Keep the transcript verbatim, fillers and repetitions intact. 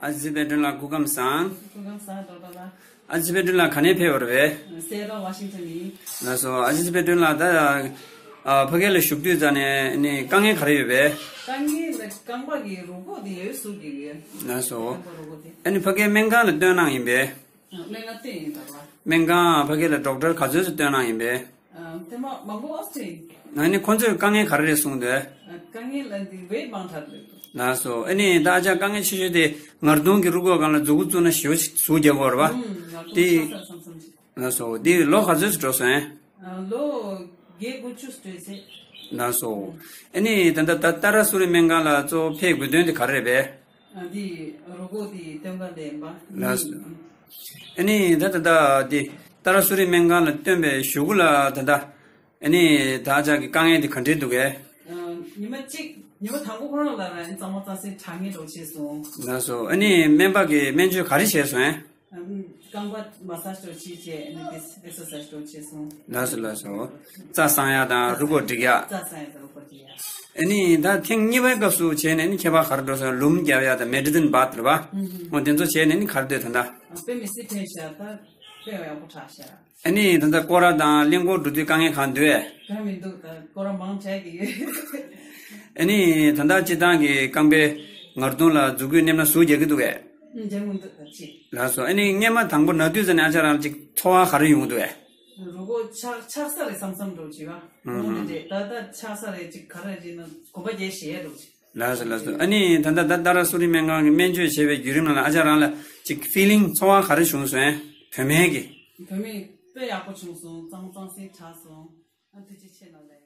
ཨ་ཙི་དཔལ་སྒྲོན་ལགས་སྐུ་ཁམས་བཟང་། སྐུ་ཁམས་བཟང་ཌོག་ཊར་ལགས། ཨ་ཙི་དཔལ་སྒྲོན་ལགས་ག་ནས་ཕེབས་པ་རེད་པས། སེ་ཊལ་ཝ་ཤིང་ཊོན་ནས། ལགས་སོ། ཨ་ཙི་དཔལ་སྒྲོན་ལགས་ད་ཨ་ཕ་གི་ལ་བཞུགས་དུས་ཙ་ནས་ནི་དཀའ་ངལ་ག་རེ་ཡོད་པས། དཀའ་ངལ་ལ་རྐང་པ་གི་རུས་ཁོག་དེ་ཡོད་ཟུག་གི་ཡོད། ལགས་སོ། རྐང་པ་རུས་ཁོག་དེ། ཨ་ནི་ཕ་གིའི་སྨན་ཁང་ལ་སྟོན་གནང་ཡིན་པས། སྨན་ཁང་སྟོན་ཡིན་ད་བ། སྨན་ཁང་ཕ་གི་ལ་ཌོག་ཊར་ག་ཚོད་ཙམ་སྟོན་གནང་ཡིན་པས། ཨ་དེ་མ་མང་པོ་ཨོ་སི་ཊི། ཨ་ནི་ཁོང་ཚོས་དཀའ་ངལ་ག་རེ་རེད་གསུངས་འདུག་དཀའ་ངལ་ལ་འདི་ཝེ་ཊི་མང་དྲགས་འདུག་ལགས་སོ། ཨ་ནི་ད་ཨ་ཅག་དཀའ་ངལ་ཆེ་ཤོས་དེ་ངར་གདོང་གི་རུས་ཁོག་སྒང་ལ་མཛུ་གུ་བཙུགས་ན་ཞེ་པོ་ཅིག་ཟུག་རྒྱག་གི་ཡོད་རེད་པ། ཨུམ། ངར་གདོང་དེ་ཆག་ས་སམ་སམ་ཅིག་ལགས་སོ། འདི་ལོ་ག་ཚོད་ཙམ་འགྲོ་སོང་། ཨ་ལོ་བརྒྱད་དགུ་བཅུ་ཙམ་འགྲོ་ཚེ། ལགས་སོ། ཨ་ནི་ད་ལྟ་ད་ཏཱ་ར་སུ་རི་སྨན་ཁང་ལ་གཙོ་བོ་ཕེབས་དགོས་དོན་དེ་ག་རེ་རེད་པས། ཨ་འདི་རུས་ཁོག་དེ་སྟོན་ག་སླེབས་པ། ལགས་སོ། ཨ་ནི་ད་ད་ད་འདི་ཏཱ་ར་སུ་རི་སྨན་ཁང་ལ་སྟོན་པའི་གཞུག་གུ་ལ་ད་ད་ཨ་ནི་ད་ཅག་གི་དཀའ་ངལ་དེ་ག་འདྲས་འདུག་གས། ཨ་ཉི་མ་གཅིག་ཉི་མ་དང་པོ་ཁོ་རང་ལ་རང་གཙང་མ་གཙང་སེལ་དྲག་ངེས་འགྲོ་བྱས་སོང་། ལགས་སོ། ཨ་ནི་སྨན་པ་གིས་སྨན་བཅོས་ག་རེ་བྱས་སོང་ཨེ། ཨ་རྐང་པ་མ་སཱ་ཇི་འདྲ་བྱས་བྱས་ཨ་ནི་དེ་ཨེག་སར་སའི་ཛི་འདྲ་བྱས་སོང་། ལགས་སོ་ལགས་སོ། རྩ་གསང་ཡག་དང་རུས་ཁོག་སྒྲིག་ཡག་རྩ་གསང་ཡག་དང་རུས་ཁོག་སྒྲིག་ཡག་ཨ་ནི་ད་ཐེངས་གཉིས་པའི་སྐབས་སུ་བྱས་ནས་ནི་ཁྱད་པར་ག་རེ་འགྲོ་སོང་། ལུམ་རྒྱབ་ཡག་དང་མེ་ཌི་སིན་བྷ་ཐི་རེད་པ། ཨུམ། འོ་དེ་ཚོ་བྱས་ནས་ནི་ག་རེ་འདུག་ད་ད། དཔེ་མི་སྲིད་ཕན་ཤག་ད་དཔེ་ཡག་པོ་དྲག་ཤག་ཨ་ནི་ད་ལྟ་སྐོར་ར་དང་གླིང་སྐོར་འགྲོ་དུས་དཀའ་ངལ་གང་འདུག་ཨེ། གང་མི་འདུག་ད་སྐོར་ར་མང་ཆེ་གི་ཡོད། ཨ་ནི་ད་ལྟ་སྤྱིར་བཏང་གི་རྐང་པའི་ངར་གདོང་ལ་མཛུ་གུས་མནན་ན་ཟུག་རྒྱག་གི་འདུག་ཨེ། ཨུམ། རྒྱག་མི་འདུག་ད་ཅི། ལགས་སོ། ཨ་ནི་སྔས་མ་དང་པོ་ན་དུས་ཙམ་ནས་ཨ་ཅག་རང་ཅིག་ཚོར་བ་ག་རེ་ཡོང་གི་འདུག་ཨེ། རུས་ཁོག་ཆག་ཆག་ས་རེད་བསམ་བསམ་འགྲོ་བྱེད་པ། ཨུམ། འོང་ནི་རེད་ད་ད་ཆག་ས་རེད་ཅིག་ག་རེ་རེད་ན་གོམ་པ་རྒྱག་ཤེས་ཡ་འགྲོ་བྱེད། ལགས་སོ་ལགས་སོ། ཨ་ནི་ད་ལྟ་ད་ཏཱ་ར་སུ་རི་སྨན་ཁང་གི་སྨན་བཅོས་བྱས་པའི་བརྒྱུད་རིམ་ནང་ལ་ཨ་ཅག་རང་ལ་ཅིག་ཕི་ལིང་ཚོར་བ་ག་རེ་བྱུང་སོང་ཨེ། བུད་མེད་ཀྱི། བུད་མེད་དཔེ་ཡག་པོ་བྱུང་སོང་། གཙང་གཙང་སེ་དྲག་སོང་། ཨ་ཐུགས་རྗེ་ཆེ་གནང་ལེ།